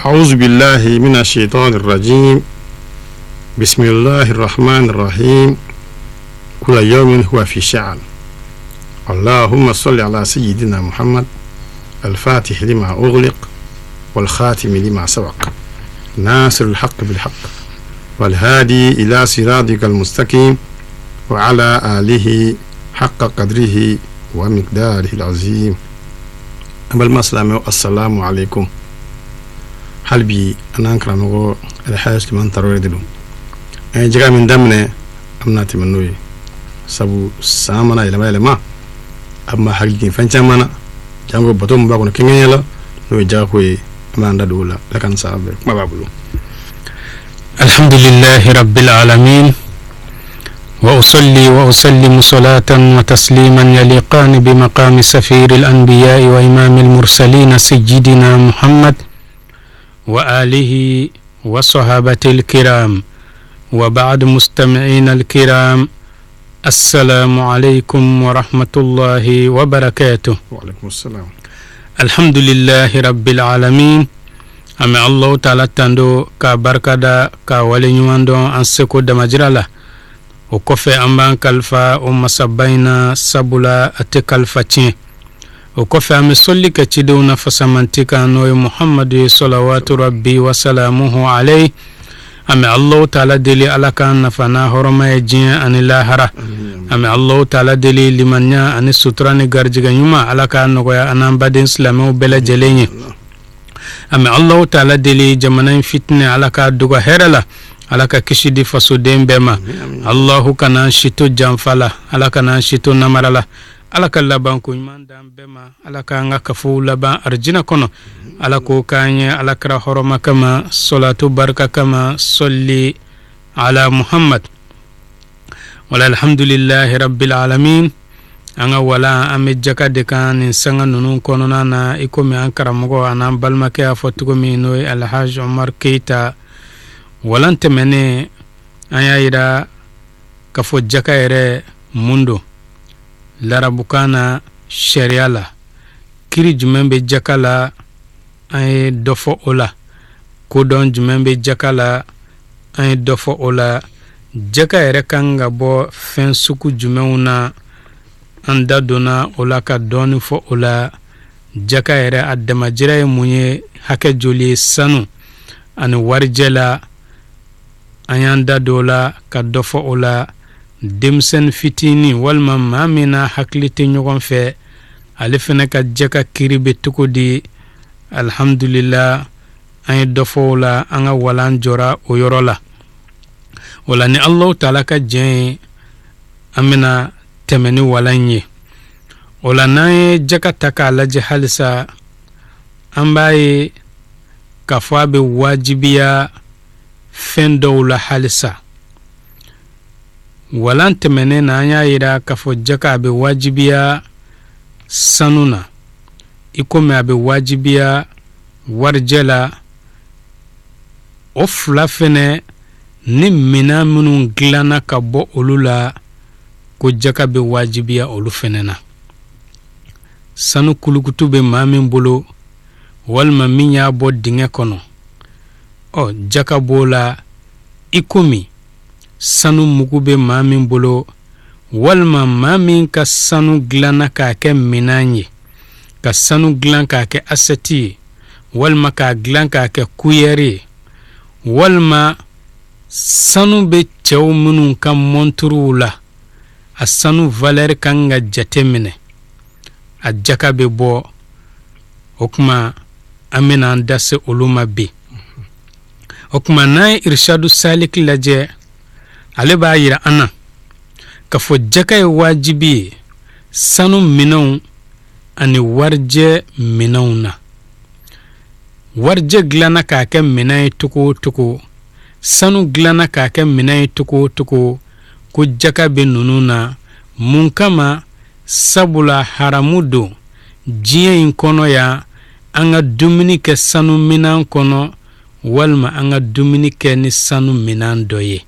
أعوذ بالله من الشيطان الرجيم بسم الله الرحمن الرحيم كل يوم هو في شأن اللهم صل على سيدنا محمد الفاتح لما أغلق والخاتم لما سبق ناصر الحق بالحق والهادي إلى صراطك المستقيم وعلى آله حق قدره ومقداره العظيم. An balima silamɛw, assalamu alaikum. Hali bi an n'an karamɔgɔ Alhaji Suleiman Tarawele de don. An ye jaga min daminɛ, an bɛna tɛmɛ n'o ye, sabu san mana yɛlɛma yɛlɛma, a bɛ hakili jigin fɛn caman na, janko bato min b'a kɔnɔ kɛnkɛnya la, n'o ye jagako ye. An b'an da don o la. Ala ka nin saba bɛɛ kuma b'a bolo. الحمد لله رب العالمين وأصلي وأسلم صلاة وتسليما يليقان بمقام سفير الأنبياء وإمام المرسلين سيدنا محمد وآله وصحابته الكرام وبعد. مستمعين الكرام، السلام عليكم ورحمة الله وبركاته. وعليكم السلام. الحمد لله رب العالمين. An bɛ Allahu Taala tando ka barika da ka waleɲuman dɔn an seko damajira la. O kɔfɛ, an b'an kalifa o masaba in na, sabula a tɛ kalifa tiɲɛ. O kɔfɛ, an bɛ sɔli kɛ cidenw na fasamanti kan, n'o ye Muhamadu ye, salawatu rabbi wasalamuhu alayhi. An bɛ Allahu Taala deli, Ala k'an nafa n'a hɔrɔma ye diɲɛ ani lahara. An bɛ Allahu Taala deli, limaniya ani sutura ni garijɛgɛ ɲuman, Ala k'a nɔgɔya an n'an baden silamɛw bɛɛ lajɛlen ye. An bɛ Allahu Taala deli, jamana in fitinɛ, Ala k'a dogo hɛrɛ la, Ala ka kisi di fasoden bɛɛ ma. Allahu kana an si to janfa la, Ala kana an si to namara la, Ala ka labanko ɲuman d'an bɛɛ ma, Ala k'an ka kafow laban arijinɛ kɔnɔ. Ala k'o k'an ye Ala kira hɔrɔma kama, sɔlatu barika kama, sɔli ala Muhammad. Wala alhamdulillahi rabbil alamin. An ka wala, an bɛ jaka de kan nin sanga ninnu kɔnɔna na, i komi an karamɔgɔ an'an balimakɛ y'a fɔ cogo min, n'o ye Alhaji Umar Keyita. Walan tɛmɛnen, an y'a yira k'a fɔ jaka yɛrɛ mun don larabukan na, sariya la kiri jumɛn bɛ jaka la. An ye dɔ fɔ o la. Kodɔn jumɛn bɛ jaka la? An ye dɔ fɔ o la. Jaka yɛrɛ kan ka bɔ fɛn sugu jumɛnw na? An da donna o la ka dɔɔni fɔ o la. Jaka yɛrɛ a damajira ye mun ye, hakɛ joli ye sanu ani warijɛ la? An y'an da don o la ka dɔ fɔ o la. Denmisɛnnin fitinin walima maa min n'a hakili tɛ ɲɔgɔn fɛ, ale fana ka jaka kiri bɛ cogo di? Alhamdulila, an ye dɔ fɔ o la. An ka walan jɔra o yɔrɔ la. O la, ni Alahu Taala ka jɛn ye, an bɛna tɛmɛ ni walan ye. O la, n'an ye jaka ta k'a lajɛ halisa, an b'a ye k'a fɔ a bɛ wajibiya fɛn dɔw la halisa. Walan tɛmɛnen na, an y'a yira k'a fɔ jaka a bɛ wajibiya sanu na, i komi a bɛ wajibiya warijɛ la. O fila fɛnɛ ni minan minnu dilanna ka bɔ olu la, ko jaka bɛ wajibiya olu fɛnɛ na. Sanu kulukutu bɛ maa min bolo walima min y'a bɔ dingɛ kɔnɔ, ɔ jaka b'o la, i komi sanu mugu bɛ maa min bolo walima maa min ka sanu dilanna k'a kɛ minan ye, ka sanu dilan k'a kɛ asɛti ye, walima k'a dilan k'a kɛ kuyɛri ye, walima sanu bɛ cɛw minnu ka mɔnturuw la, a sanu valɛri kan ka jate minɛ, a jaka bɛ bɔ. O tuma, an bɛna an da se olu ma bi. O tuma, n'an ye Irishadu Saliki lajɛ, ale b'a yira an na k'a fɔ jaka ye wajibi ye sanu minɛnw ani warijɛ minɛnw na. Warijɛ dilanna k'a kɛ minɛn ye cogo o cogo, sanu dilanna k'a kɛ minɛn ye cogo o cogo, ko jaka bɛ ninnu na. Mun kama? Sabula haramu don diɲɛ in kɔnɔ yan an ka dumuni kɛ sanu minan kɔnɔ walima an ka dumuni kɛ ni sanu minan dɔ ye.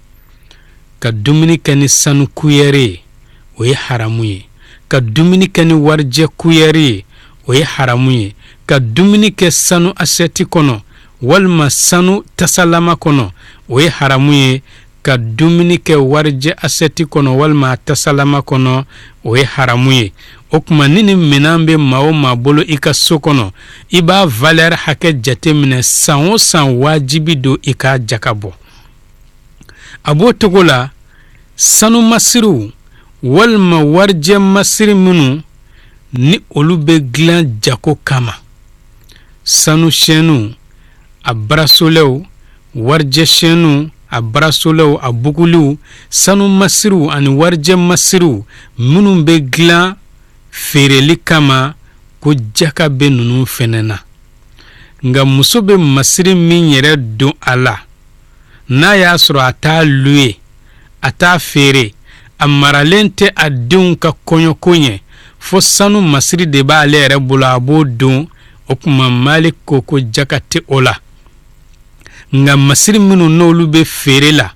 Ka dumuni kɛ ni sanu kuyɛri ye, o ye haramu ye. Ka dumuni kɛ ni warijɛ kuyɛri ye, o ye haramu ye. Ka dumuni kɛ sanu asɛti kɔnɔ, walima sanu tasalama kɔnɔ, o ye haramu ye. Ka dumuni kɛ warijɛ asɛti kɔnɔ walima tasalama kɔnɔ, o ye haramu ye. O tuma ni nin minɛn bɛ maa o maa bolo i ka so kɔnɔ, i b'a valeur hakɛ jateminɛ san o san, wajibi don i k'a jaka bɔ. A b'o cogo la sanu masiriw walima warijɛ masiri minnu ni olu bɛ dilan jago kama, sanu sɛniw, a barasolɛw, warijɛ sɛniw, a barasolɛw, a buguliw, sanu masiriw ani warijɛ masiriw minnu bɛ dilan feereli kama, ko jaka bɛ ninnu fɛnɛ na. Nka muso bɛ masiri min yɛrɛ don a la, n'a y'a sɔrɔ a t'a luye, a t'a feere, a maralen tɛ a denw ka kɔɲɔko ɲɛ, fo sanu masiri de b'ale yɛrɛ bolo, a b'o don, o tuma Malik ko ko jaka tɛ o la. Nka masiri minnu n'olu bɛ feere la,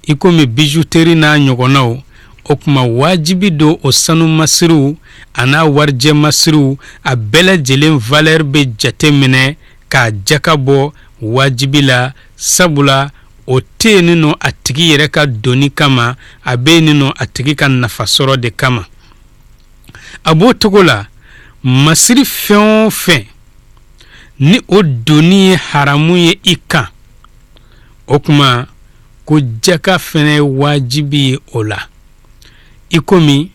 i komi bijuteri n'a ɲɔgɔnnaw, o tuma wajibi don o sanu masiriw a n'a warijɛ masiriw, a bɛɛ lajɛlen valeur bɛ jate minɛ k'a jaka bɔ wajibi la, sabula o tɛ yen nɔ a tigi yɛrɛ ka doni kama, a bɛ yen nɔ a tigi ka nafasɔrɔ de kama. A b'o cogo la masiri fɛn o fɛn ni o doni ye haramu ye i kan, o tuma ko jaka fɛnɛ ye wajibi ye o la. I komi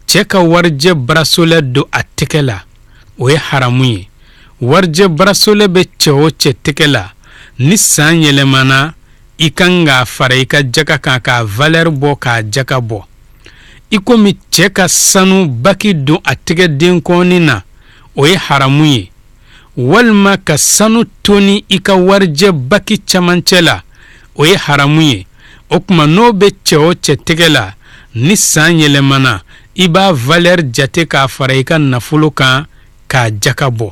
cɛ ka warijɛ barasolɛ don a tɛgɛ la, o ye haramu ye. Warijɛ barasolɛ bɛ cɛ o cɛ tɛgɛ la, ni san yɛlɛmana, i kan k'a fara i ka jaka kan k'a valeur bɔ k'a jaka bɔ. I komi cɛ ka sanu baki don a tɛgɛ denkɔni na, o ye haramu ye, walima ka sanu toni i ka warijɛ baki camancɛ la, o ye haramu ye. O tuma n'o bɛ cɛ o cɛ tɛgɛ la, ni san yɛlɛmana, i b'a valeur jate k'a fara i ka nafolo kan k'a jaka bɔ.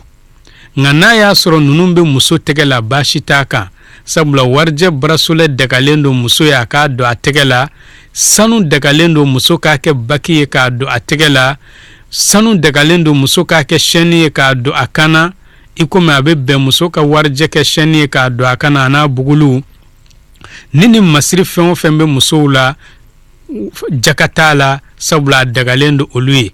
Nka n'a y'a sɔrɔ ninnu bɛ muso tɛgɛ la, baasi t'a kan, sabula warijɛ barasolɛ dagalen don muso ye a k'a don a tɛgɛ la, sanu dagalen don muso k'a kɛ baki ye k'a don a tɛgɛ la, sanu dagalen don muso k'a kɛ sɛni ye k'a don a kan na, i komi a bɛ bɛn muso ka warijɛ kɛ sɛni ye k'a don a kan na a n'a buguluw. Ni nin masiri fɛn o fɛn bɛ musow la, jaka t'a la, sabula a dagalen don olu ye.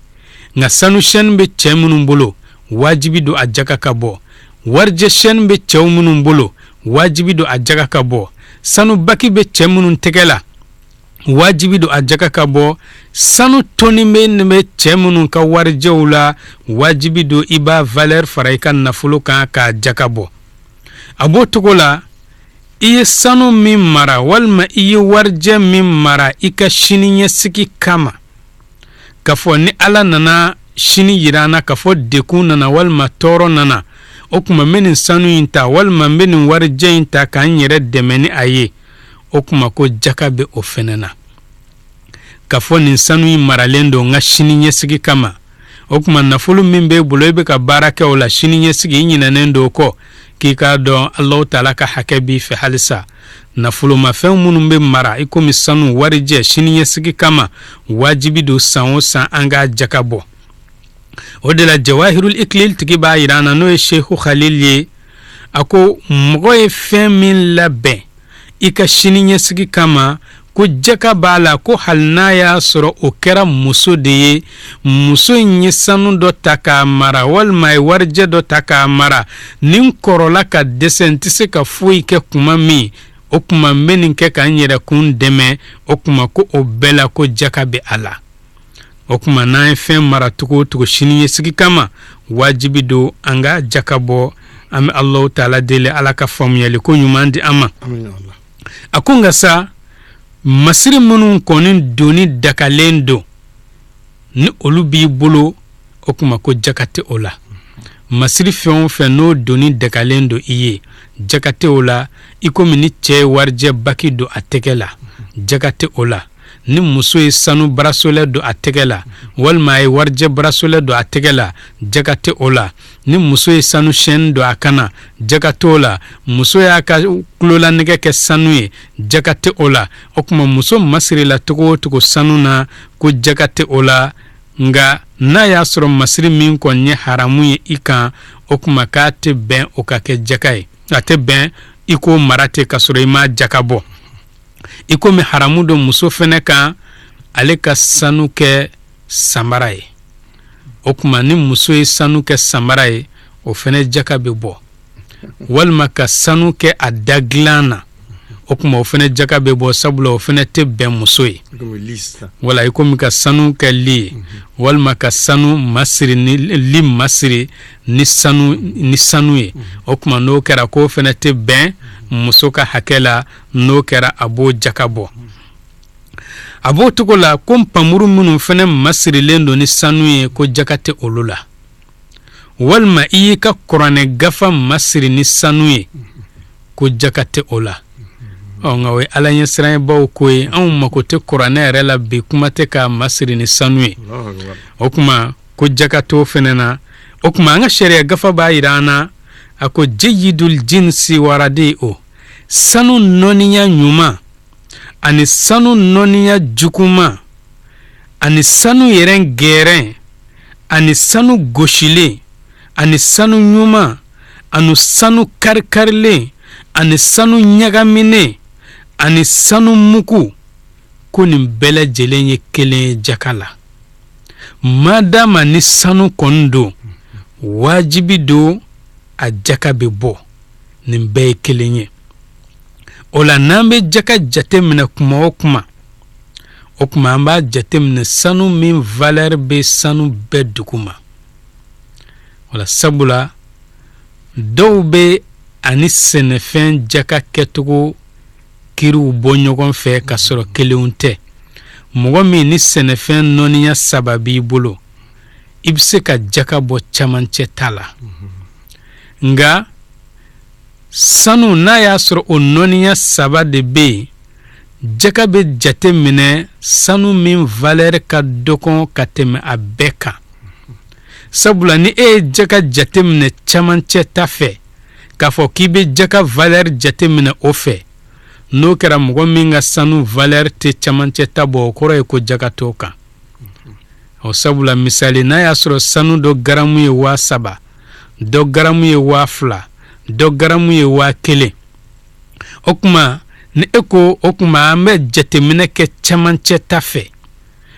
Nka sanu sɛni bɛ cɛ minnu bolo, wajibi don a jaka ka bɔ. Warijɛ sɛni bɛ cɛw minnu bolo, wajibi don a jaka ka bɔ. Sanu baki bɛ cɛ minnu tɛgɛ la, wajibi don a jaka ka bɔ. Sanu toni bɛ nin bɛ cɛ minnu ka warijɛw la, wajibi don i b'a valeur fara i ka nafolo kan k'a jaka bɔ. A b'o cogo la, i ye sanu min mara walima i ye warijɛ min mara i ka siniɲɛsigi kama, k'a fɔ ni Ala nana sini yira an na k'a fɔ dekun nana walima tɔɔrɔ nana, o tuma n bɛ nin sanu in ta walima n bɛ nin warijɛ in ta ka n yɛrɛ dɛmɛ ni a ye, o tuma ko jaka bɛ o fɛnɛ na. K'a fɔ nin sanu in maralen don n ka siniɲɛsigi kama, o tuma nafolo min b'e bolo e bɛ ka baara kɛ o la siniɲɛsigi, i ɲinɛnen don o kɔ, k'i k'a dɔn Alahu taala ka hakɛ b'i fɛ halisa. Nafolomafɛn minnu bɛ mara i komi sanu, warijɛ, siniɲɛsigi kama, wajibi don san o san an k'a jaka bɔ. O de la Jawahirul Ikilil tigi b'a yira an na, n'o ye Sehu Khalil ye, a ko mɔgɔ ye fɛn min labɛn i ka siniɲɛsigi kama, ko jaka b'a la, ko hali n'a y'a sɔrɔ o kɛra muso de ye, muso in ye sanu dɔ ta k'a mara walima a ye warijɛ dɔ ta k'a mara, ni n kɔrɔla ka dɛsɛ, n tɛ se ka foyi kɛ kuma min, o tuma n bɛ nin kɛ ka n yɛrɛ kun dɛmɛ, o tuma ko o bɛɛ la ko jaka bɛ a la. O tuma n'an ye fɛn mara cogo o cogo siniɲɛsigi kama, wajibi don an ka jaka bɔ. An bɛ Alahu taala deli Ala ka faamuyali ko ɲuman di an ma. A ko nka sa, masiri minnu kɔni donni dagalen don, ni olu b'i bolo, o tuma ko jaka tɛ o la. Masiri fɛn o fɛn n'o donni dagalen don i ye, jaka tɛ o la. I komi ni cɛ ye warijɛ baki don a tɛgɛ la, jaka tɛ o la. Ni muso ye sanu barasolɛ don a tɛgɛ la walima a ye warijɛ barasolɛ don a tɛgɛ la, jaka tɛ o la. Ni muso ye sanu sɛni don a kan na, jaka t'o la. Muso y'a ka tulolanɛgɛ kɛ sanu ye, jaka tɛ o la. O tuma muso masirila cogo o cogo sanu na, ko jaka tɛ o la. Nka n'a y'a sɔrɔ masiri min kɔni ye haramu ye i kan, o tuma k'a tɛ bɛn o ka kɛ jaka ye. A tɛ bɛn i k'o mara ten k'a sɔrɔ i m'a jaka bɔ. I komi haramu don muso fɛnɛ kan ale ka sanu kɛ samara ye. O tuma ni muso ye sanu kɛ samara ye, o fɛnɛ jaka bɛ bɔ. Walima ka sanu kɛ a da dilan na, o tuma o fɛnɛ jaka bɛ bɔ, sabula o fɛnɛ tɛ bɛn muso ye. Wala i komi ka sanu kɛ lit ye, walima ka sanu masiri ni lit masiri ni sanu ye. O tuma n'o kɛra, k'o fɛnɛ tɛ bɛn muso ka hakɛ la. N'o kɛra, a b'o jaka bɔ. A b'o cogo la ko npanmuru minnu fɛnɛ masirilen don ni sanu ye, ko jaka tɛ olu la. Walima i y'i ka kuranɛ gafa masiri ni sanu ye, ko jaka tɛ o la. Ɔ, nka o ye Ala ɲɛsiranyebaw ko ye. Anw mako tɛ kuranɛ yɛrɛ la bi, kuma tɛ k'a masiri ni sanu ye. O tuma ko jaka t'o fɛnɛ na. O tuma an ka sariya gafa b'a yira an na, a ko jeyidul jinsi waradi, o sanu nɔniya ɲuman ani sanu nɔniya juguman ani sanu yɛrɛ gɛrɛn ani sanu gosilen ani sanu ɲuman ani sanu karikarilen ani sanu ɲagaminen ani sanu mugu, ko nin bɛɛ lajɛlen ye kelen ye jaka la. Madama ni sanu kɔni don, wajibi don a jaka bɛ bɔ. Nin bɛɛ ye kelen ye. O la, n'an bɛ jaka jate minɛ kuma o kuma, o tuma an b'a jate minɛ sanu min valeur bɛ sanu bɛɛ duguma. Wala sabula dɔw bɛ ani sɛnɛfɛn jaka kɛcogo kiriw bɔ ɲɔgɔn fɛ ka sɔrɔ kelenw tɛ. Mɔgɔ min ni sɛnɛfɛn nɔniya saba b'i bolo, i bɛ se ka jaka bɔ camancɛ ta la. Nka sanu, n'a y'a sɔrɔ o nɔniya saba de bɛ yen, jaka bɛ jate minɛ sanu min valeur ka dɔgɔn ka tɛmɛ a bɛɛ kan. Sabula ni e ye jaka jate minɛ camancɛ ta fɛ, k'a fɔ k'i bɛ jaka valeur jate minɛ o fɛ, n'o kɛra, mɔgɔ min ka sanu valeur tɛ camancɛ ta bɔ, o kɔrɔ ye ko jaka t'o kan o. Sabula misali, n'a y'a sɔrɔ sanu dɔ garamu ye 3000, dɔ garamu ye 2000, dɔ garamu ye 1000, o tuma ni e ko o tuma an bɛ jateminɛ kɛ camancɛ ta fɛ,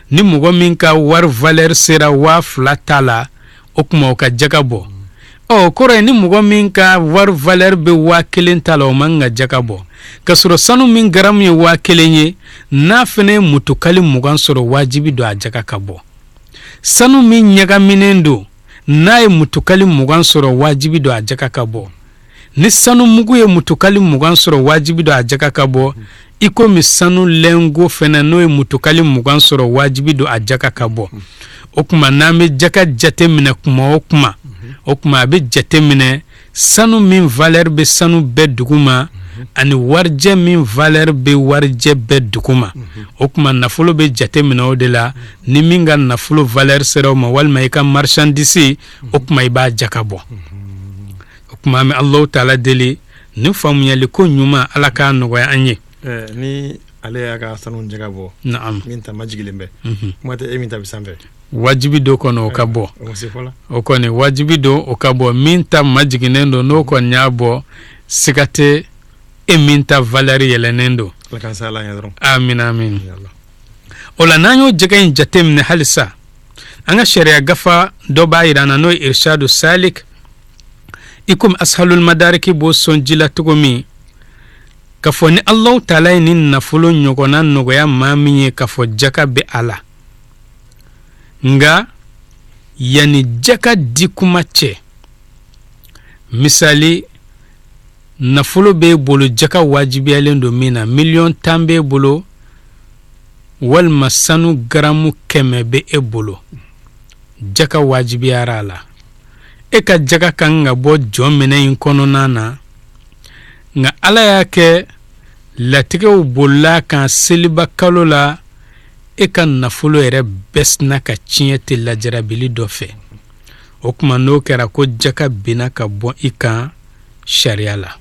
ni mɔgɔ min ka wari valeur sera 2000 ta la, o tuma o ka jaka bɔ. Ɔ, o kɔrɔ ye ni mɔgɔ min ka wari valeur bɛ 1000 ta la, o man ka jaka bɔ, k'a sɔrɔ sanu min garamu ye 1000 ye, n'a fana ye mutukali 20 sɔrɔ, wajibi don a jaka ka bɔ. Sanu min ɲagaminen don, n'a ye mutukali 20 sɔrɔ, wajibi don a jaka ka bɔ. Ni sanu mugu ye mutukali 20 sɔrɔ, wajibi don a jaka ka bɔ. I komi sanu lingot fɛnɛ, n'o ye mutukali 20 sɔrɔ, wajibi don a jaka ka bɔ. O tuma n'an bɛ jaka jate minɛ kuma o kuma, o tuma a bɛ jate minɛ sanu min valeur bɛ sanu bɛɛ duguma ani warijɛ min valeur bɛ warijɛ bɛɛ duguma. O tuma nafolo bɛ jate minɛ o de la. Ni min ka nafolo valeur sera o ma, walima i ka marchandise, o tuma i b'a jaka bɔ. O tuma an bɛ Alahu taala deli ni faamuyali ko ɲuman, Ala k'a nɔgɔya an ye. Ni ale y'a ka sanu jaka bɔ, min ta majigilen bɛ, kuma tɛ e min ta bɛ sanfɛ. Wajibi do kɔnɔ o ka bɔ. O kɔni wajibi don o ka bɔ. Min ta majiginnen don, n'o kɔni y'a bɔ, siga tɛ e min ta valeur yɛlɛnnen don. Amin, amin. O la, n'an y'o jaka in jate minɛ halisa, an ka sariya gafa dɔ b'a yira an na, n'o ye Irshadu Salik, i komi Ashalul Madariki b'o sɔn ji la cogo min, k'a fɔ ni Alahu taala ye ni nafolo ɲɔgɔnna nɔgɔya maa min ye, k'a fɔ jaka bɛ a la. Nka yanni jaka di kuma cɛ, misali, nafolo b'e bolo, jaka wajibiyalen don min na, 10 miliyɔn b'e bolo, walima sanu garamu 100 bɛ e bolo, jaka wajibiyara a la, e ka jaka kan ka bɔ jɔn minɛ in kɔnɔna na. Nka Ala y'a kɛ latigɛw bolila kan seliba kalo la, e ka nafolo yɛrɛ bɛɛ sina ka tiɲɛ ten lajarabili dɔ fɛ. O tuma n'o kɛra, ko jaka binna ka bɔ i kan sariya la,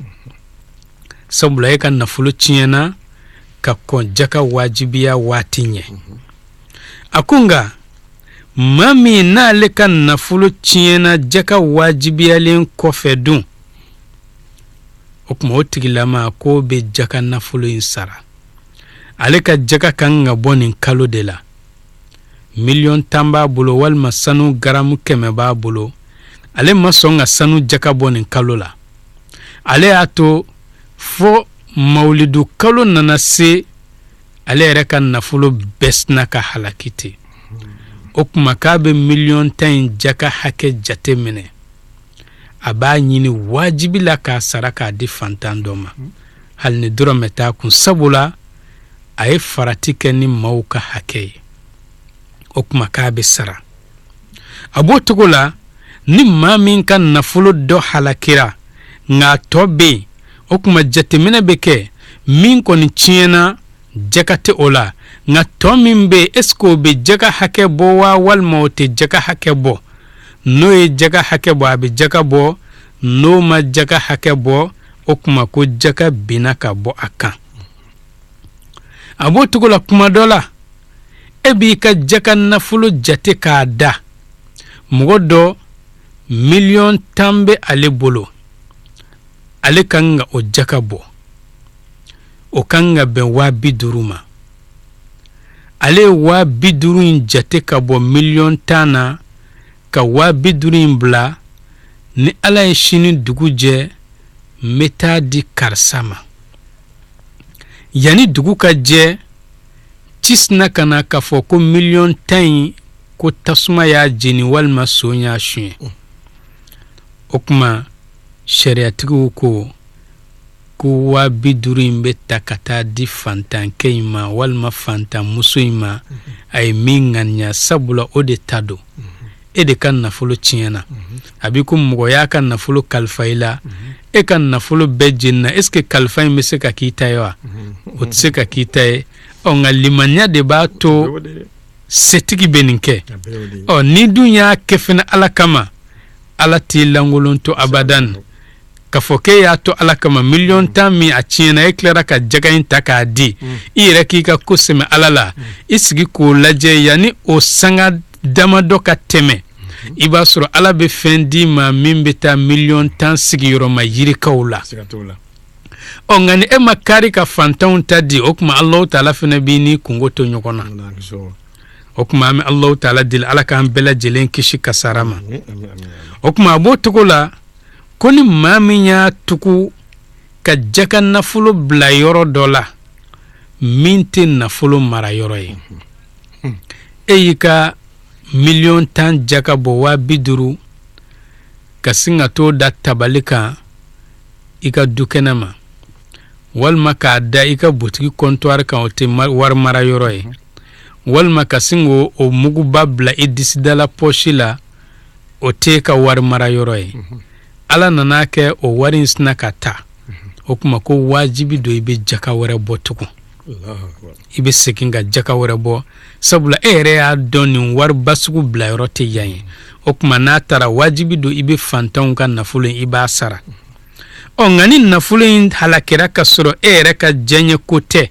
sabula e ka nafolo tiɲɛna ka kɔn jaka wajibiya waati ɲɛ. A ko nka maa min n'ale ka nafolo tiɲɛna jaka wajibiyalen kɔfɛ dun? O tuma o tigilama k'o bɛ jaka nafolo in sara. Ale ka jaka kan ka bɔ nin kalo de la. Miliyɔn 10 b'a bolo walima sanu garamu 100 b'a bolo. Ale ma sɔn ka sanu jaka bɔ nin kalo la. Ale y'a to fo mawulidu kalo nana se, ale yɛrɛ ka nafolo bɛɛ sina ka halaki ten. O tuma k'a bɛ miliyɔn 10 in jaka hakɛ jate minɛ, a b'a ɲini wajibi la k'a sara k'a di fantan dɔ ma, hali ni dɔrɔmɛ t'a kun, sabula a ye farati kɛ ni maaw ka hakɛ ye. O tuma k'a bɛ sara. A b'o cogo la, ni maa min ka nafolo dɔ halakira nka a tɔ bɛ yen, o tuma jateminɛ bɛ kɛ. Min kɔni tiɲɛna, jaka tɛ o la, nka tɔ min bɛ yen, est-ce que o bɛ jaka hakɛ bɔ wa, walima o tɛ jaka hakɛ bɔ? N'o ye jaka hakɛ bɔ, a bɛ jaka bɔ. N'o ma jaka hakɛ bɔ, o tuma ko jaka binna ka bɔ a kan. A b'o cogo la, kuma dɔ la, e b'i ka jaka nafolo jate k'a da. Mɔgɔ dɔ, miliyɔn 10 bɛ ale bolo, ale kan ka o jaka bɔ, o kan ka bɛn 50.000 ma. Ale ye 50.000 in jate ka bɔ miliyɔn 10 na, ka 50.000 in bila: ni Ala ye sini dugu jɛ, n bɛ taa di karisa ma. Yanni dugu ka jɛ, ci sina ka na k'a fɔ ko miliyɔn 10 in, ko tasuma y'a jeni walima son y'a suɲɛ. O tuma sariyatigiw ko ko 50.000 in bɛ ta ka taa di fantankɛ in ma walima fantanmuso in ma, a ye min ŋaniya, sabula o de ta don. E de ka nafolo tiɲɛna. A b'i ko mɔgɔ y'a ka nafolo kalifa i la, e ka nafolo bɛɛ jenina. Est ce que kalifa in bɛ se ka k'i ta ye wa? O tɛ se ka k'i ta ye. Ɔ, nka limaniya de b'a to setigi bɛ nin kɛ. Ɔ, ni dun y'a kɛ fɛnɛ Ala kama, Ala t'i lankolon to abadan. K'a fɔ k'e y'a to Ala kama, miliyɔn 10 min a tiɲɛna, e tilara ka jaga in ta k'a di, i yɛrɛ k'i ka ko sɛmɛ Ala la. I sigi k'o lajɛ, yanni o sanga damadɔ ka tɛmɛ, i b'a sɔrɔ Ala bɛ fɛn d'i ma min bɛ taa miliyɔn 10 sigiyɔrɔma yirikaw la. Ɔ, nka ni e ma kari ka fantanw ta di, o tuma Alahu Taala fana b'i ni kungo to ɲɔgɔn na. O tuma an bɛ Alahu Taala deli, Ala k'an bɛɛ lajɛlen kisi kasara ma. O tuma a b'o cogo la ko ni maa min y'a tugu ka jaka nafolo bila yɔrɔ dɔ la min tɛ nafolo mara yɔrɔ ye, e y'i ka miliyɔn 10 jaka bɔ 50.000, ka sin ka t'o da tabali kan i ka du kɛnɛ ma, walima k'a da i ka butigi comptoir kan, o tɛ wari mara yɔrɔ ye, walima ka sin k'o o muguba bila i disidala pɔsi la, o tɛ ka wari mara yɔrɔ ye. Ala nana kɛ o wari in sina ka ta. O tuma ko wajibi don, i bɛ jaka wɛrɛ bɔ tugun, i bɛ segin ka jaka wɛrɛ bɔ, sabula e yɛrɛ y'a dɔn nin wariba sugu bila yɔrɔ tɛ yan ye. O tuma n'a taara, wajibi don, i bɛ fantanw ka nafolo in, i b'a sara. Ɔ, nka ni nafolo in halakira ka sɔrɔ e yɛrɛ ka diyaɲɛ ko tɛ,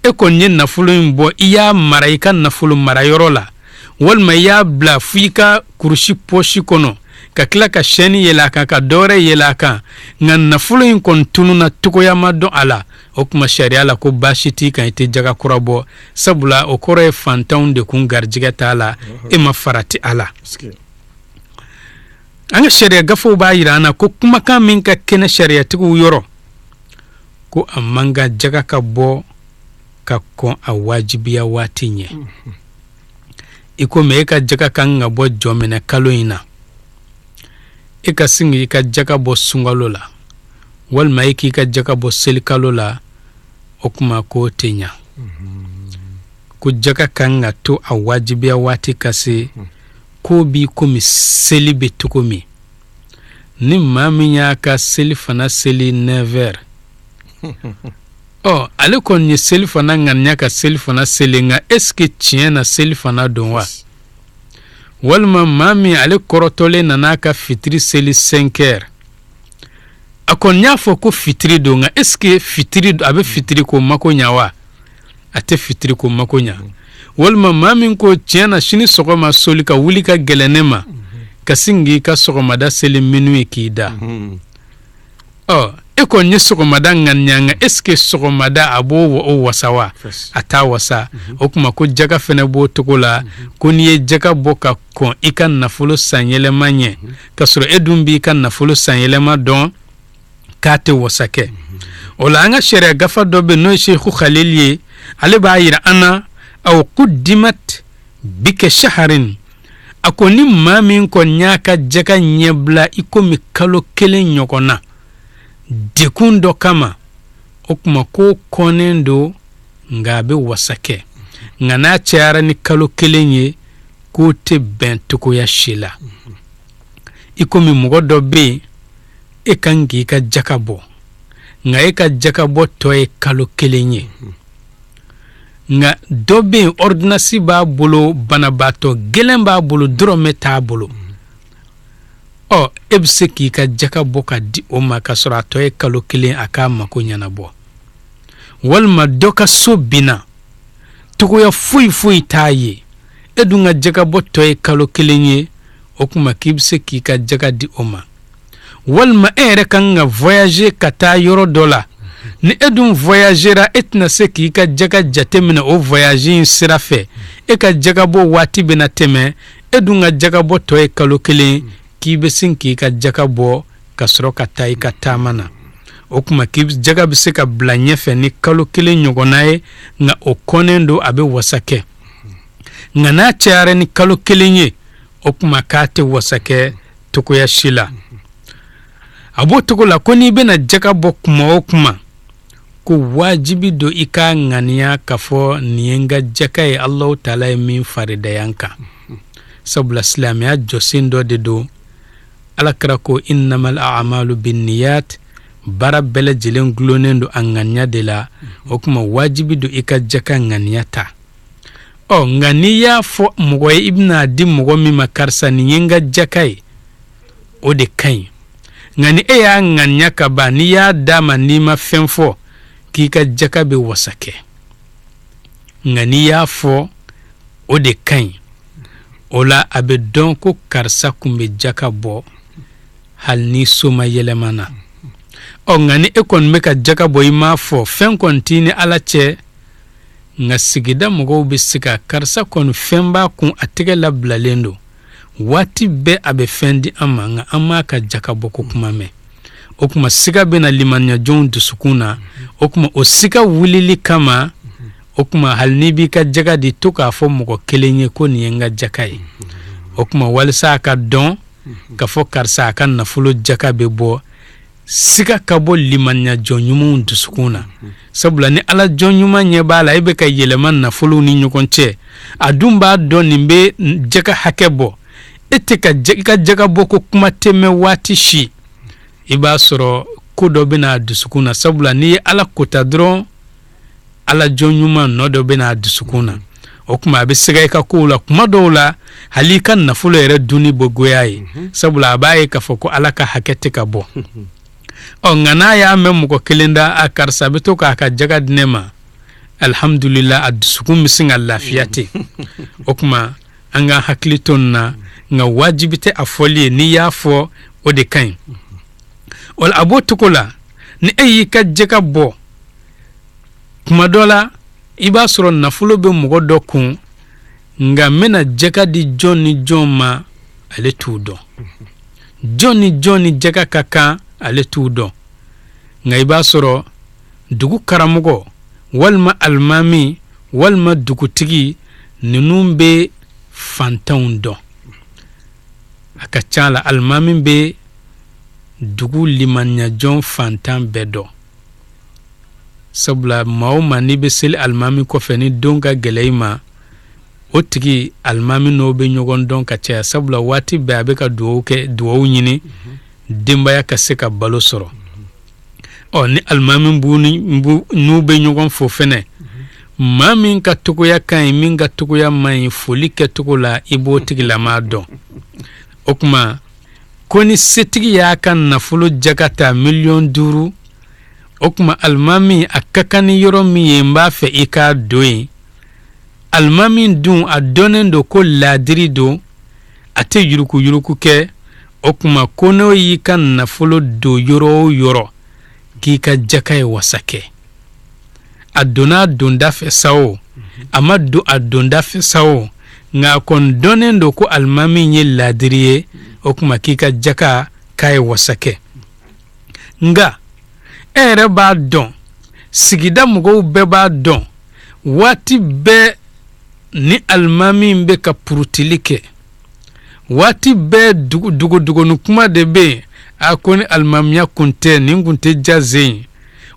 e kɔni ye nafolo in bɔ, i y'a mara i ka nafolo marayɔrɔ la, walima i y'a bila fo i ka kurusi pɔsi kɔnɔ, ka tila ka sɛni yɛlɛ a kan, ka dɔwɛrɛ yɛlɛ a kan, nka nafolo in kɔni tununna, cogoya ma dɔn a la, o tuma sariya la ko baasi t'i kan, i tɛ jaga kura bɔ, sabula o kɔrɔ ye fantanw de kun garijɛgɛ t'a la, e ma farati a la. An ka sariya gafew b'a yira an na ko kumakan min ka kɛnɛ sariyatigiw yɔrɔ, ko a man kan jaga ka bɔ ka kɔn a wajibiya waati ɲɛ. I komi e ka jaga kan ka bɔ jɔminɛ kalo in na, e ka sin k'i ka jaga bɔ sunkalo la, walima e k'i ka jaga bɔ selikalo la, o kuma k'o tɛ ɲa. Ko jaga kan ka to a wajibiya waati ka se, k'o b'i komi seli bɛ cogo min. Ni maa min y'a ka seli fana seli 9 heures, ɔ, ale kɔni ye seli fana ŋaniya ka seli fana seli, nka est ce que tiɲɛ na seli fana don wa? Walima maa min ale kɔrɔtɔlen nana a ka fitiri seli 5 heures, a kɔni y'a fɔ ko fitiri don, nka est ce que fitiri a bɛ fitiri ko mako ɲa wa? A tɛ fitiri ko mako ɲa. Walima maa min ko tiɲɛ na sini sɔgɔma soli ka wuli ka gɛlɛn ne ma, ka sin k'i ka sɔgɔmada seli minuit k'i da. Ɔ. E kɔni ye sɔgɔmada ŋaniya, nka est ce que sɔgɔmada a b'o o wasa wa? A t'a wasa. O tuma ko jaka fɛnɛ b'o cogo la, ko n'i ye jaka bɔ ka kɔn i ka nafolo sanyɛlɛma ɲɛ, k'a sɔrɔ e dun b'i ka nafolo sanyɛlɛma dɔn, k'a tɛ wasa kɛ. O la, an ka sariya gafa dɔ bɛ, n'o ye Seku Khalil ye, ale b'a yira an na: aw kudimat bika shaharin. A ko ni maa min kɔni y'a ka jaka ɲɛbila i komi kalo kelen ɲɔgɔn na dekun dɔ kama, o tuma k'o kɔnnen don, nka a bɛ wasa kɛ. Nka n'a cayara ni kalo kelen ye, k'o tɛ bɛn cogoya si la. I komi mɔgɔ dɔ bɛ yen, e kan k'i ka jaka bɔ, nka e ka jaka bɔ tɔ ye kalo kelen ye. Nka dɔ bɛ yen, ordonnance b'a bolo, banabaatɔ gɛlɛn b'a bolo, dɔrɔmɛ t'a bolo. Ɔ, e bɛ se k'i ka jaka bɔ ka di o ma, ka sɔrɔ a tɔ ye kalo kelen, a k'a mako ɲɛnabɔ. Walima dɔ ka so binna, togoya foyi foyi t'a ye, e dun ka jaka bɔ tɔ ye kalo kelen ye, o tuma k'i bɛ se k'i ka jaka di o ma. Walima e yɛrɛ kan ka voyager ka taa yɔrɔ dɔ la, ni e dun voyagera, e tɛna se k'i ka jaka jate minɛ o voyage in sira fɛ, e ka jaka bɔ waati bɛna tɛmɛ, e dun ka jaka bɔ tɔ ye kalo kelen, k'i bɛ sin k'i ka jaka bɔ ka sɔrɔ ka taa i ka taama na. O tuma k'i jaka bɛ se ka bila ɲɛfɛ ni kalo kelen ɲɔgɔnna ye, nka o kɔnnen don, a bɛ wasa kɛ. Nka n'a cayara ni kalo kelen ye, o tuma k'a tɛ wasa kɛ togoya si la. A b'o cogo la ko n'i bɛna jaka bɔ kuma o kuma, ko wajibi don i ka ŋaniya k'a fɔ nin ye n ka jaka ye, Alahu taala ye min faridaya n kan, sabula silamɛya jɔsen dɔ de don. Ala kira ko: innamal a'malu binniyat. Baara bɛɛ lajɛlen gulonnen don a ŋaniya de la. O tuma wajibi don i ka jaka ŋaniya ta. Ɔ, nka n'i y'a fɔ mɔgɔ ye, i bɛna di mɔgɔ min ma, karisa, nin ye n ka jaka ye, o de ka ɲi. Nka ni e y'a ŋaniya ka ban, n'i y'a d'a ma, n'i ma fɛn fɔ, k'i ka jaka bɛ wasa kɛ. Nka n'i y'a fɔ, o de ka ɲi. O la, a bɛ dɔn ko karisa kun bɛ jaka bɔ, hali ni soma yɛlɛmana. Ɔ, nka ni e kɔni bɛ ka jaka bɔ, i m'a fɔ, fɛn kɔni t'i ni Ala cɛ, nka sigida mɔgɔw bɛ se ka karisa kɔni fɛn b'a kun, a tɛgɛ labilalen don, waati bɛɛ a bɛ fɛn di an ma, nka an m'a ka jaka bɔ ko kuma mɛn. O tuma siga bɛna limaniyajɔnw dusukun na. O tuma o siga wulili kama, o tuma hali n'i b'i ka jaka di, to k'a fɔ mɔgɔ kelen ye ko nin ye n ka jaka ye. O tuma walisa a ka dɔn k'a fɔ karisa a ka nafolo jaka bɛ bɔ, siga ka bɔ limaniya jɔn ɲumanw dusukun na. Sabula ni Ala jɔn ɲuman ɲɛ b'a la e bɛ ka yɛlɛma nafolow ni ɲɔgɔn cɛ, a dun b'a dɔn nin bɛ jaka hakɛ bɔ, e tɛ ka i ka jaka bɔ ko kuma tɛ mɛn waati si, i b'a sɔrɔ ko dɔ bɛna a dusukun na. Sabula n'i ye Ala kota dɔrɔn, Ala jɔn ɲuman nɔ dɔ bɛna a dusukun na. O tuma a bɛ siga i ka kow la kuma dɔw la, hali i ka nafolo yɛrɛ dunni bɔ goya ye, sabula a b'a ye k'a fɔ ko Ala ka hakɛ tɛ ka bɔ. Ɔ, nka n'a y'a mɛn mɔgɔ kelen da, a karisa bɛ to k'a ka jaga di ne ma, alihamudulila, a dusukun bɛ sin ka lafiya ten. O tuma an ka hakili to nin na, nka wajibi tɛ a fɔli ye. N'i y'a fɔ, o de ka ɲi. O la, a b'o cogo la, ni e y'i ka jaka bɔ kuma dɔ la, i b'a sɔrɔ nafolo bɛ mɔgɔ dɔ kun, nka n bɛna jaka di jɔn ni jɔn ma, ale t'u dɔn. Jɔn ni jɔn ni jaka ka kan, ale t'u dɔn. Nka i b'a sɔrɔ dugu karamɔgɔ walima alimami walima dugutigi ninnu bɛ fantanw dɔn. A ka ca la, alimami bɛ dugu limaniyajɔn fantan bɛɛ dɔn, sabula maa o maa n'i bɛ seli alimami kɔfɛ, ni don ka gɛlɛ i ma, o tigi alimami n'o bɛ ɲɔgɔn dɔn ka caya, sabula waati bɛɛ a bɛ ka dugawu kɛ, dugawu ɲini denbaya ka se ka balo sɔrɔ. Ɔ, ni alimami b'u n'u bɛ ɲɔgɔn fo fɛnɛ, maa min ka togoya ka ɲi, min ka togoya man ɲi foli kɛcogo la, i b'o tigilamaa dɔn. O tuma ko ni setigi y'a ka nafolo jaka ta 5 miliyɔn, o tuma alimami, a ka kan ni yɔrɔ min ye, n b'a fɛ i k'a don yen. Alimami dun, a dɔnnen don ko laadiri don, a tɛ yurukuyuruku kɛ. O tuma ko n'o y'i ka nafolo don yɔrɔ o yɔrɔ k'i ka jaka ye wasa kɛ. A donna a donda fɛ sa o, a ma don a donda fɛ sa o, nka a kɔni dɔnnen don ko alimami ye laadiri ye, o tuma k'i ka jaka k'a ye wasa kɛ. Nka e yɛrɛ b'a dɔn, sigida mɔgɔw bɛɛ b'a dɔn, waati bɛɛ ni alimami bɛ ka purutili kɛ, waati bɛɛ dogodogoni kuma de bɛ yen, a ko ni alimamiya kun tɛ nin kun tɛ ja zen ye.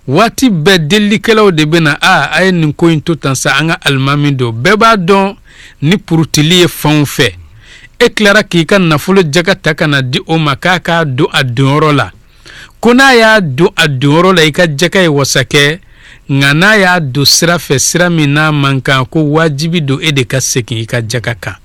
Waati bɛɛ delilikɛlaw de bɛ na, a a ye nin ko in to tan sa, an ka alimami don. Bɛɛ b'a dɔn ni purutili ye fanw fɛ. E tilara k'i ka nafolo jaka ta ka na di o ma k'a k'a don a donyɔrɔ la, ko n'a y'a don a donyɔrɔ la i ka jaka ye wasa kɛ, nka n'a y'a don sira fɛ, sira min n'a man kan, ko wajibi don e de ka segin i ka jaka kan.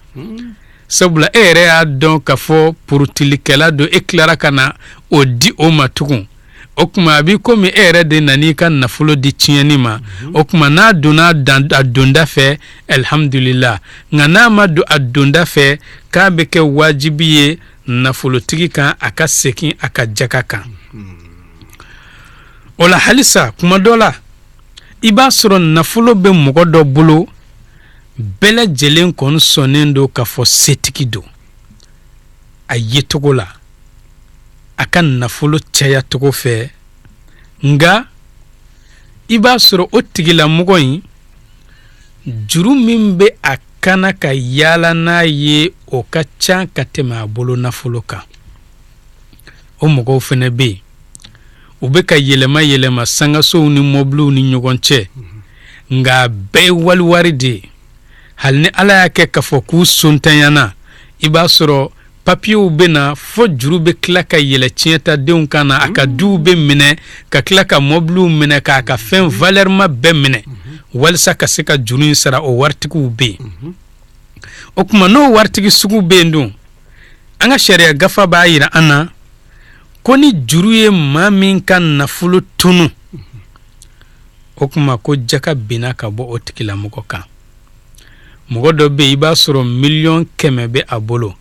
Sabula e yɛrɛ y'a dɔn k'a fɔ purutilikɛla don, e tilara ka na o di o ma tugun. O tuma a b'i komi e yɛrɛ de nan'i ka nafolo di tiɲɛni ma. O tuma n'a donna a donda fɛ, alhamdulila, nka n'a ma don a donda fɛ, k'a bɛ kɛ wajibi ye nafolotigi kan a ka segin a ka jaka kan. O la halisa kuma dɔ la i b'a sɔrɔ nafolo bɛ mɔgɔ dɔ bolo, bɛɛ lajɛlen kɔni sɔnnen don k'a fɔ setigi don a yecogo la, a ka nafolo caya cogo fɛ, nka i b'a sɔrɔ o tigilamɔgɔ in juru min bɛ a kan na ka yaala n'a ye, o ka ca ka tɛmɛ a bolo nafolo kan. O mɔgɔw fɛnɛ bɛ yen, u bɛ ka yɛlɛma yɛlɛma sangasow ni mɔbiliw ni ɲɔgɔn cɛ, nka a bɛɛ ye waliwari de ye. Hali ni Ala y'a kɛ k'a fɔ k'u sontanyana, i b'a sɔrɔ papiyew bɛ na fo juru bɛ tila ka yɛlɛ tiɲɛtadenw kan na, a ka duw bɛ minɛ, ka tila ka mɔbiliw minɛ, k'a ka fɛn valɛrima bɛɛ minɛ walisa ka se ka juru in sara. O waritigiw bɛ yen. O tuma n'o waritigi sugu bɛ yen dun, an ka sariya gafa b'a yira an na ko ni juru ye maa min ka nafolo tunu, o tuma ko jaka binna ka bɔ o tigilamɔgɔ kan. Mɔgɔ dɔ bɛ yen, i b'a sɔrɔ miliyɔn 100 bɛ a bolo,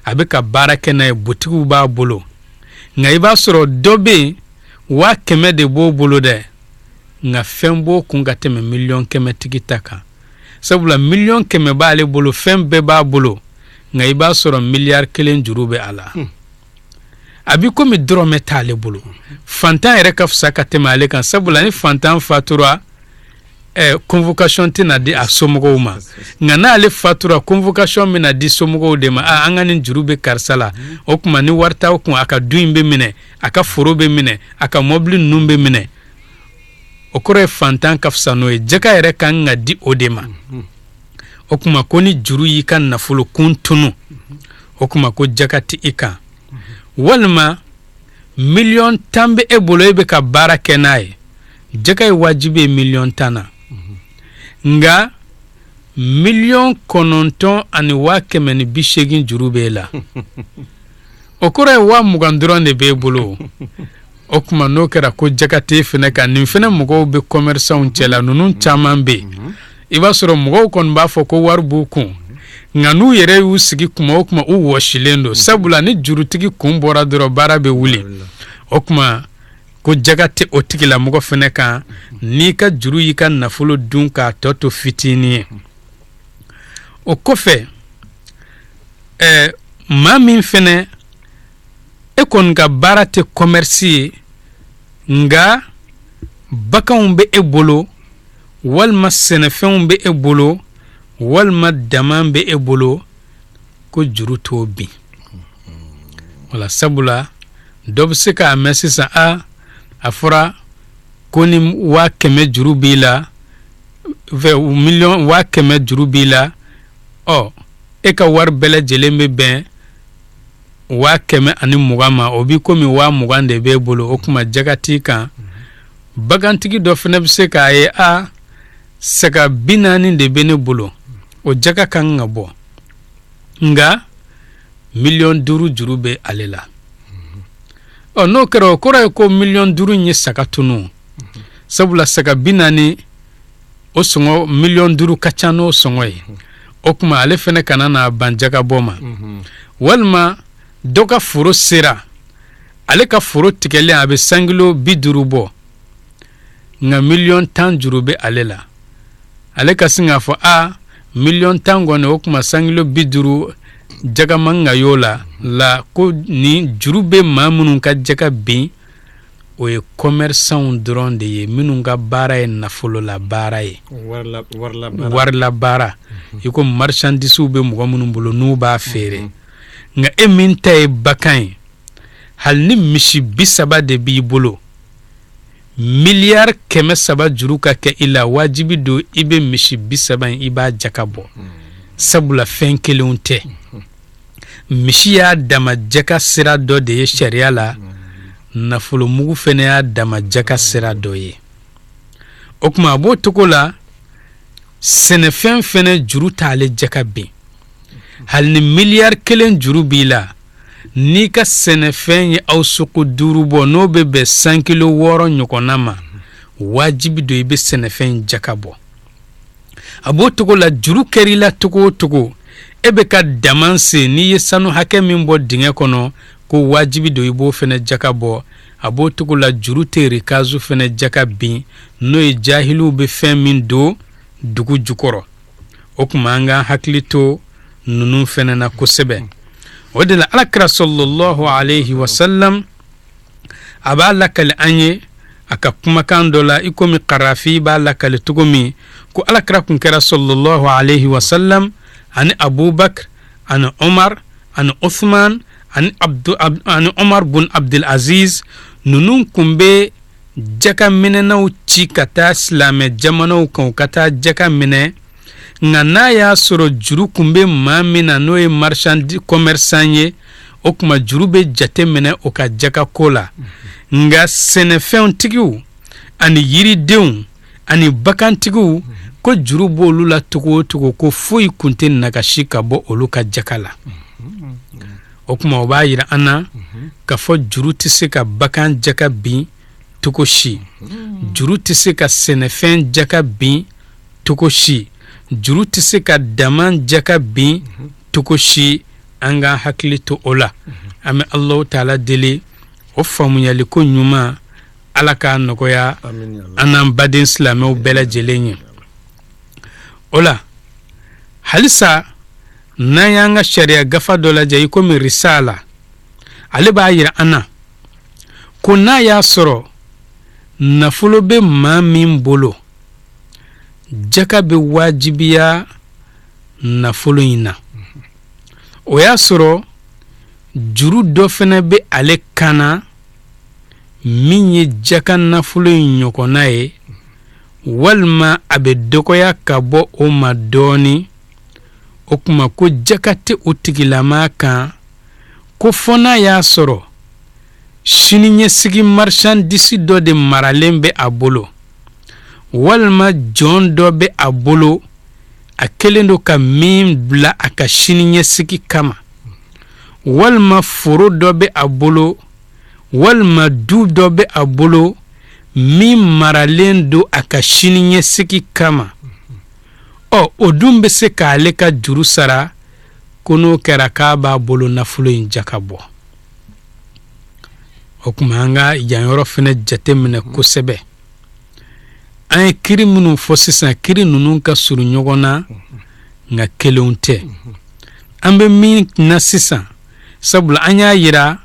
a bɛ ka baara kɛ n'a ye, butigiw b'a bolo, nka i b'a sɔrɔ dɔ bɛ yen, 100 000 de b'o bolo dɛ, nka fɛn b'o kun ka tɛmɛ miliyɔn 100 tigi ta kan. Sabula miliyɔn 100 b'ale bolo, fɛn bɛɛ b'a bolo, nka i b'a sɔrɔ miliyari 1 juru bɛ a la. A b'i komi dɔrɔmɛ t'ale bolo. Fantan yɛrɛ ka fisa ka tɛmɛ ale kan, sabula ni fantan fatura, convocation tɛna di a somɔgɔw ma, nka n'ale fatura, convocation bɛna di somɔgɔw de ma. A an ka nin juru bɛ karisa la. O tuma ni wari t'aw kun, a ka du in bɛ minɛ, a ka foro bɛ minɛ, a ka mɔbili ninnu bɛ minɛ. O kɔrɔ ye fantan ka fisa n'o ye, jaka yɛrɛ ka kan ka di o de ma. O tuma ko ni juru y'i ka nafolo kun tunu, o tuma ko jaka tɛ i kan. Walima miliyɔn 10 bɛ e bolo, e bɛ ka baara kɛ n'a ye, jaka ye wajibi ye miliyɔn 10 na, nka 9 180 000 juru b'e la. O kɔrɔ ye 20 000 dɔrɔn de b'e bolo. O tuma n'o kɛra ko jaka t'e fɛnɛ kan. Nin fɛnɛ mɔgɔw bɛ commerçants cɛla, ninnu caman bɛ yen, i b'a sɔrɔ mɔgɔw kɔni b'a fɔ ko wari b'u kun, nka n'u yɛrɛ y'u sigi kuma o kuma, u wɔsilen don, sabula ni jurutigi kun bɔra dɔrɔn, baara bɛ wuli. O tuma ko jaka tɛ o tigilamɔgɔ fɛnɛ kan n'i ka juru y'i ka nafolo dun k'a tɔ to fitinin ye. O kɔfɛ, maa min fɛnɛ e kɔni ka baara tɛ commerce ye, nka baganw bɛ e bolo, walima sɛnɛfɛnw bɛ e bolo, walima daman bɛ e bolo, ko juru t'o bin. Wala sabula dɔ bɛ se k'a mɛn sisan, a a fɔra ko ni 100 000 juru b'i la, miliyɔn 100 000 juru b'i la, ɔ e ka wari bɛɛ lajɛlen bɛ bɛn 120 000 ma, o b'i komi 20 000 de b'e bolo, o tuma jaka t'i kan. Bagantigi dɔ fana bɛ se k'a ye, a saga 40 de bɛ ne bolo, o jaka kan ka bɔ, nka miliyɔn 5 juru bɛ ale la. Ɔ n'o kɛra, o kɔrɔ ye ko miliyɔn 5 in ye saga tunu, sabula saga 40 o sɔngɔ miliyɔn 5 ka ca n'o sɔngɔ ye. O tuma ale fana kana n'a ban jaka bɔ ma. Walima dɔ ka foro sera, Ale ka foro tigɛlen a bɛ sankilo 50 bɔ, nka 10 miliyɔn juru bɛ ale la. Ale ka sin k'a fɔ a 10 miliyɔn kɔni, o tuma sankilo 50 jaga man ka y'o la la ko ni juru bɛ maa minnu ka jaga bin, o ye commerçantw dɔrɔn de ye, minnu ka baara ye nafolola baara ye, warila baara, i ko marchandisw bɛ mɔgɔ minnu bolo n'u b'a feere. Nka e min ta ye bagan ye, hali ni misi 30 de b'i bolo, 300 miliyari juru ka kɛ i la, wajibi don i bɛ misi 30 in, i b'a jaka bɔ, sabula fɛn kelenw tɛ. Misi y'a dama jaka sira dɔ de ye sariya la, nafolomugu fɛnɛ y'a dama jaka sira dɔ ye. O tuma a b'o cogo la, sɛnɛfɛn fɛnɛ juru t'ale jaka bin. Hali ni 1 miliyari juru b'i la, n'i ka sɛnɛfɛn ye awsuku 5 bɔ, n'o bɛ bɛn sankilo 6 ɲɔgɔnna ma, wajibi don i bɛ sɛnɛfɛn jaka bɔ. A b'o cogo la, juru kɛr'i la cogo o cogo, e bɛ ka daman sen, n'i ye sanu hakɛ min bɔ dingɛ kɔnɔ, ko wajibi don i b'o fɛnɛ jaka bɔ. A b'o cogo la, juru tɛ rikazu fɛnɛ jaka bin, n'o ye jahiliw bɛ fɛn min don dugu jukɔrɔ. O tuma an k'an hakili to ninnu fɛnɛ na kosɛbɛ. O de la Alakira sallallahu alayhi wa sallam a b'a lakali an ye a ka kumakan dɔ la, i komi Karafi b'a lakali cogo min, ko Alakira kun kɛra sallallahu alayhi wa sallam ani Abubakar ani Umar ani Uthman ani Abdu ani Umar bun Abdul Aziz, ninnu kun bɛ jaka minɛnaw ci ka taa silamɛ jamanaw kan, u ka taa jaka minɛ. Nka n'a y'a sɔrɔ juru kun bɛ maa min na, n'o ye marchand commerçant ye, o tuma juru bɛ jate minɛ o ka jaka ko la. Nka sɛnɛfɛntigiw ani yiridenw ani bagantigiw, ko juru b'olu la cogo o cogo, ko foyi kun tɛ nagasi ka bɔ olu ka jaka la. O tuma o b'a yira an na k'a fɔ juru tɛ se ka bagan jaka bin cogo si, juru tɛ se ka sɛnɛfɛn jaka bin cogo si, juru tɛ se ka daman jaka bin cogo si. An k'an hakili to o la. An bɛ Alahu taala deli, o faamuyaliko ɲuman, Ala k'a nɔgɔya an n'an baden silamɛw bɛɛ lajɛlen ye. O la halisa, n'an y'an ka sariya gafa dɔ lajɛ, i komi Risala, ale b'a yira an na ko n'a y'a sɔrɔ nafolo bɛ maa min bolo, jaka bɛ wajibiya nafolo in na. O y'a sɔrɔ juru dɔ fana bɛ ale kan na min ye jaka nafolo in ɲɔgɔnna ye, walima a bɛ dɔgɔya ka bɔ o ma dɔɔnin, o tuma ko jaka tɛ o tigilamaa kan, ko fɔ n'a y'a sɔrɔ siniɲɛsigi marchandise dɔ de maralen bɛ a bolo, walima jɔn dɔ bɛ a bolo a kɛlen don ka min bila a ka siniɲɛsigi kama, walima foro dɔ bɛ a bolo, walima du dɔ bɛ a bolo min maralen don a ka siniɲɛsigi kama. Ɔ, o dun bɛ se k'ale ka juru sara, ko n'o kɛra k'a b'a bolo nafolo in jaka bɔ. O tuma an ka yan yɔrɔ fana jateminɛ kosɛbɛ. An ye kiri minnu fɔ sisan, kiri ninnu ka surun ɲɔgɔn na, nka kelenw tɛ. An bɛ min na sisan, sabula an y'a yira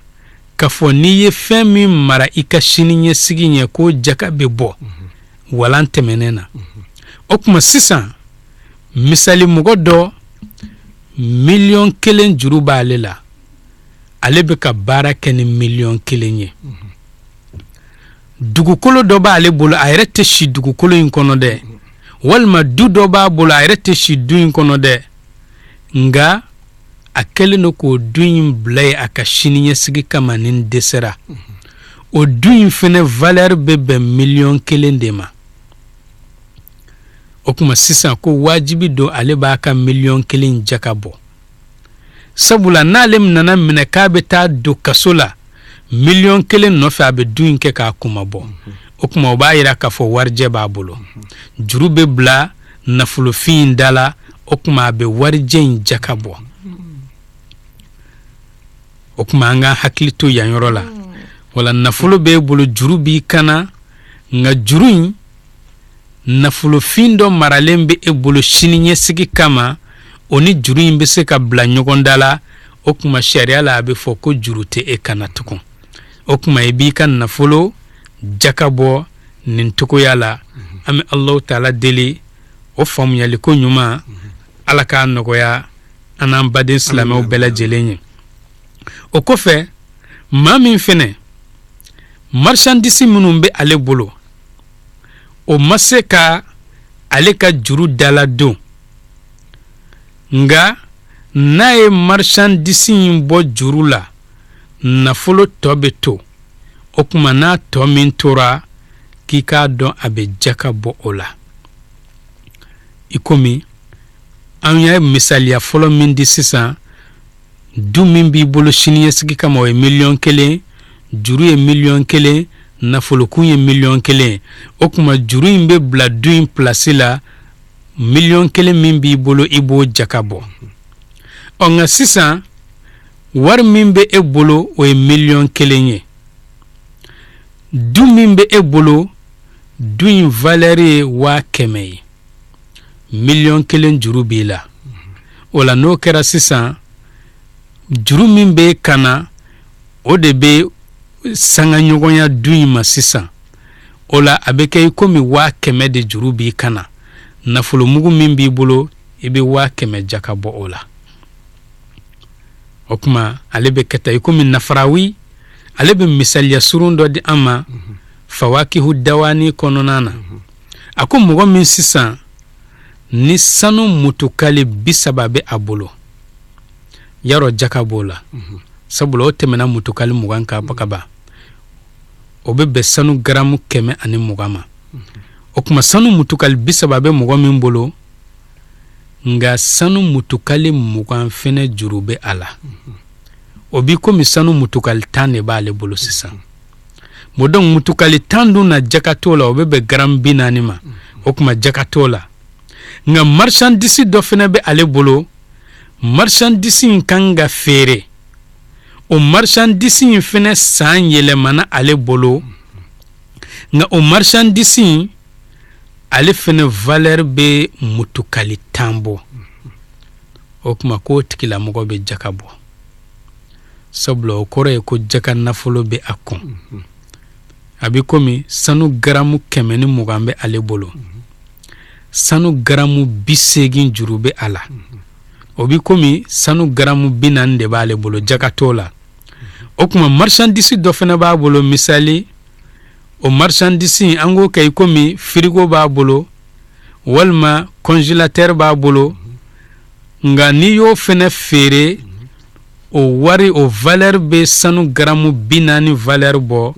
k'a fɔ n'i ye fɛn min mara i ka siniɲɛsigi ɲɛ, ko jaka bɛ bɔ walan tɛmɛnen na. O tuma sisan, misali, mɔgɔ dɔ 1 miliyɔn juru b'ale la, ale bɛ ka baara kɛ ni 1 miliyɔn ye. Dugukolo dɔ b'ale bolo, a yɛrɛ tɛ si dugukolo in kɔnɔ dɛ, walima du dɔ b'a bolo, a yɛrɛ tɛ si du in kɔnɔ dɛ, nka a kɛlen don k'o du in bila yen a ka siniɲɛsigi kama ni n dɛsɛra. O du in fɛnɛ valeur bɛ bɛn 1 miliyɔn de ma. O tuma sisan, ko wajibi don ale b'a ka 1 miliyɔn jaka bɔ, sabula n'ale nana minɛ k'a bɛ taa don kaso la 1 miliyɔn nɔfɛ, a bɛ du in kɛ k'a kunmabɔ. O tuma o b'a yira k'a fɔ warijɛ b'a bolo, juru bɛ bila nafolofin in da la, o tuma a bɛ warijɛ in jaka bɔ. O tuma an ka hakili to yan yɔrɔ la. Wala nafolo b'e bolo, juru b'i kana, nka juru in nafolofin dɔ maralen bɛ e bolo sini ɲɛsigi kama, o ni juru in bɛ se ka bila ɲɔgɔn da la. O tuma sariya la, a bɛ fɔ ko juru tɛ e kana tugun. O tuma i b'i ka nafolo jaka bɔ nin cogoya la. An bɛ Alahu taala deli, o faamuyaliko ɲuman, Ala k'a nɔgɔya an n'an baden silamɛw bɛɛ lajɛlen ye. O kɔfɛ, maa min fɛnɛ marchandise minnu bɛ ale bolo, o ma se ka ale ka juru daladon, nka n'a ye marchandise in bɔ juru la, nafolo tɔ bɛ to. O tuma n'a tɔ min tora, k'i k'a dɔn a bɛ jaka bɔ o la. I komi an ye misaliya fɔlɔ min di sisan, du min b'i bolo siniɲɛsigi kama, o ye 1,000,000, juru ye 1,000,000, nafolokun ye 1,000,000. O tuma juru in bɛ bila du in pilasi la, 1,000,000 min b'i bolo, i b'o jaka bɔ. Ɔ nka sisan wari min bɛ e bolo, o ye 1,000,000 ye. Du min bɛ e bolo, du in valeur ye 100,000 ye, 1,000,000 juru b'i la. O la n'o kɛra sisan, juru min bɛ kan na, o de bɛ sanga ɲɔgɔnya du in ma sisan. O la a bɛ kɛ i komi 100,000 de juru b'i kan na. Nafolomugu min b'i bolo, i bɛ 100,000 jaka bɔ o la. O tuma ale bɛ kɛ tan i komi Nafarawi, ale bɛ misaliya surun dɔ di an ma Fawakihu Dawani kɔnɔna na. A ko mɔgɔ min sisan ni sanu mutukali 30 bɛ a bolo, yarɔ jaka b'o la, sabula o tɛmɛna mutukali 20 kan ka ban, o bɛ bɛn sanu garamu 120 ma. O tuma sanu mutukali 30 bɛ mɔgɔ min bolo, nka sanu mutukali 20 fɛnɛ juru bɛ a la, o b'i komi sanu mutukali 10 de b'ale bolo sisan. Bon, donc mutukali 10 dun na, jaka t'o la, o bɛ bɛn garamu 40 ma. O tuma jaka t'o la. Nka marchandise dɔ fɛnɛ bɛ ale bolo, marchandise in kan ka feere, o marchandise in fɛnɛ san yɛlɛmana ale bolo, nka o marchandise in ale fɛnɛ valeur bɛ mutukali 10 bɔ. O tuma k'o tigilamɔgɔ bɛ jaka bɔ, sabula o kɔrɔ ye ko jaka nafolo bɛ a kun. A bɛ komi sanu garamu 120 bɛ ale bolo, sanu garamu 80 juru bɛ a la, o bɛ komi sanu garamu 40 de b'ale bolo, jaka t'o la. O tuma marchandise dɔ fana b'a bolo, misali o marchandise an k'o kɛ i komi frigo b'a bolo walima congélateur b'a bolo, nka n'i y'o fana feere, o wari o valeur bɛ sanu garamu 40 valeur bɔ.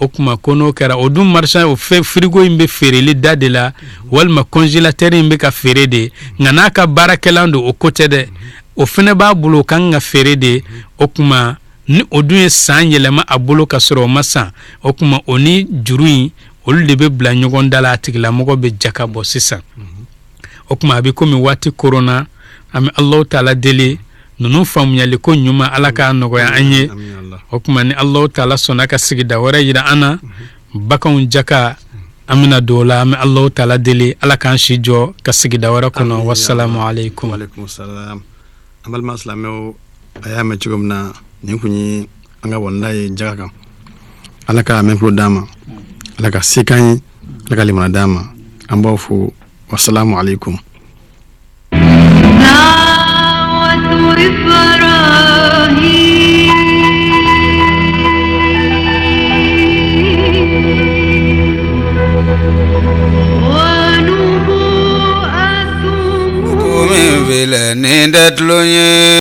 O tuma ko n'o kɛra, o dun marchand o fɛn frigo in bɛ feereli da de la walima congélateur in bɛ ka feere de, nka n'a ka baarakɛlan don, o ko tɛ dɛ, o fana b'a bolo, o kan ka feere de. O tuma ni o dun ye san yɛlɛma a bolo ka sɔrɔ o ma san, o tuma o ni juru in olu de bɛ bila ɲɔgɔn da la, a tigilamɔgɔ bɛ jaka bɔ sisan. O tuma a bɛ komi waati koronna, an bɛ Alahu taala deli ninnu faamuyali ko ɲuman, Ala k'a nɔgɔya an ye. O tuma ni Alahu taala sɔnna ka sigida wɛrɛ yira an na, baganw jaka an bɛna don o la. An bɛ Alahu taala deli, Ala k'an si jɔ ka sigida wɛrɛ kɔnɔ. Wasalamu aleykum. Waaleykum salam. An balima silamɛw, a y'a mɛn cogo min na, nin kun ye an ka walanda ye jaka kan. Ala ka mɛn tulo d'an ma, Ala ka se k'an ye, Ala ka limaniya d'an ma. An b'aw fo. Wasalamu aleykum. Min filɛ nin tɛ tulon ye.